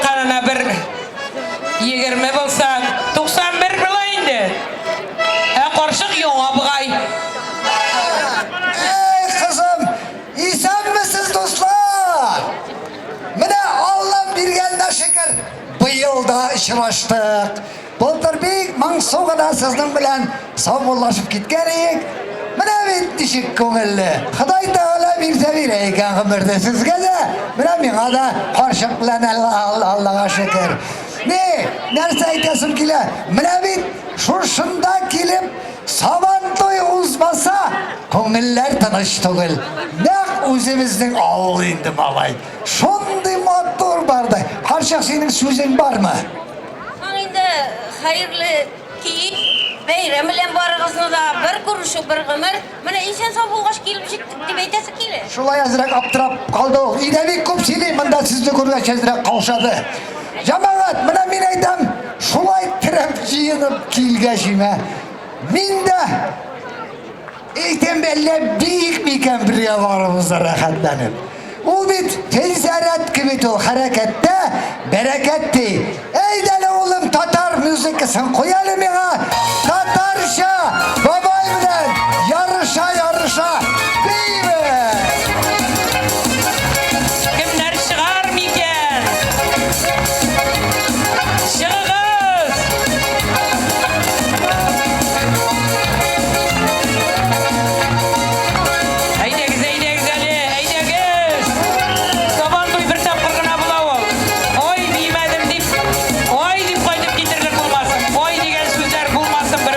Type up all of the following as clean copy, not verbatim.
Канына бер 20 булса, 91 була инде. Ә карчык яңа бугай. Эй, кызым, исәнмесез, дуслар! Менә Аллам биргәненә шөкер, быел да очраштык. Былтыр бик моңсу гына сезнең белән саубуллашып киткән идек. Менә бит ничек күңелле. Ходай Тәгалә бирсә бирә икән гомердә сезгә дә, менә миңа да карчык белән Аллага шөкер. Ни, нәрсә әйтәсем килә? Менә бит шушында килеп Сабан туй узмаса, күңелләр тыныч түгел. Нәкъ үзебезнең авыл инде, малай. Шундый матур барды. Карчык, синең сүзең бармы? Соң инде хәерле кич, бәйрәм белән барыгызны да, бер күрешү, бер гомер. Менә исән-сау булгач килеп җиттек дип әйтәсе килә. Шулай әзрәк аптырап калды ул. Өйдә бик күп сөйли, монда сезне күргәч әзрәк каушады. Җәмәгать, менә мин әйтәм, шулай терәп җыенып килгәч имә. Мин дә Әйтәм, әллә биик микән бергә барыбыз да рәхәтләнеп. Ул бит фәйзәрәт кебек ул, хәрәкәттә бәрәкәт ди. Әйдә әле, улым, татар музыкасын куй әле миңа. Татарча бабай белән ярыша-ярыша биибез. Кемнәр чыгар микән? Чыгыгыз! Әйдәгез, әйдәгез әле, әйдәгез! Сабан туй бер тапкыр гына була ул. Ой, биемәдем дип, ой дип кайтып китерлек булмасын. Ой дигән сүзләр булмасын бер.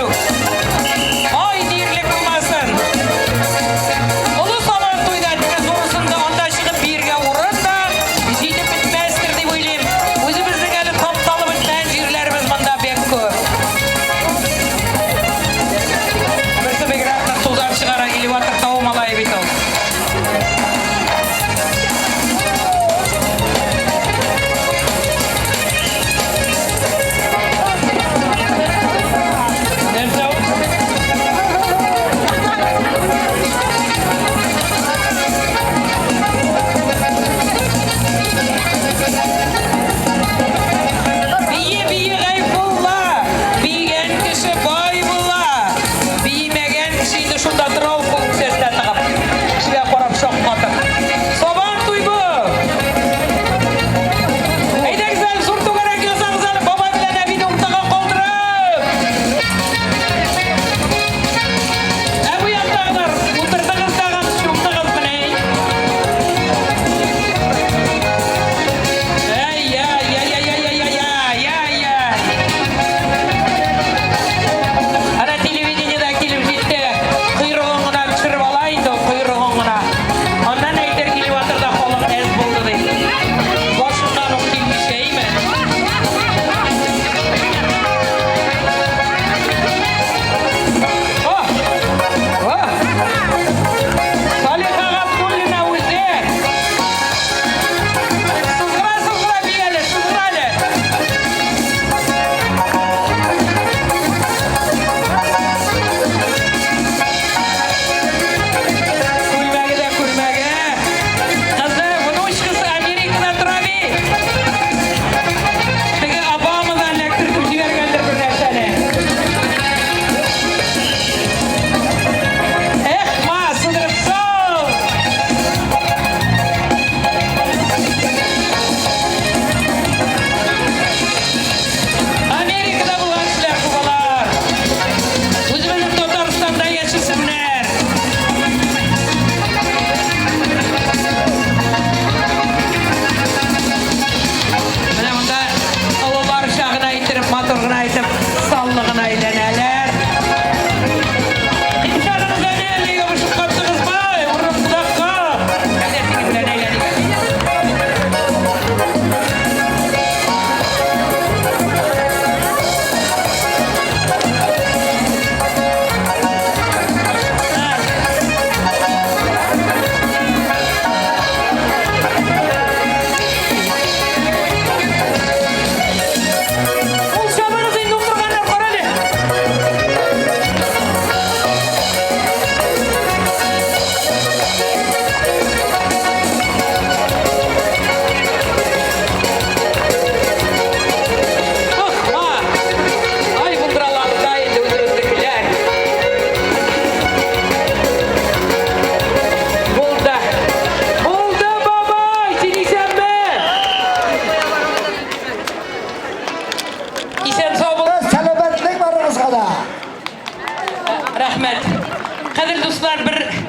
Рәхмәт. Кадерле дуслар, бер.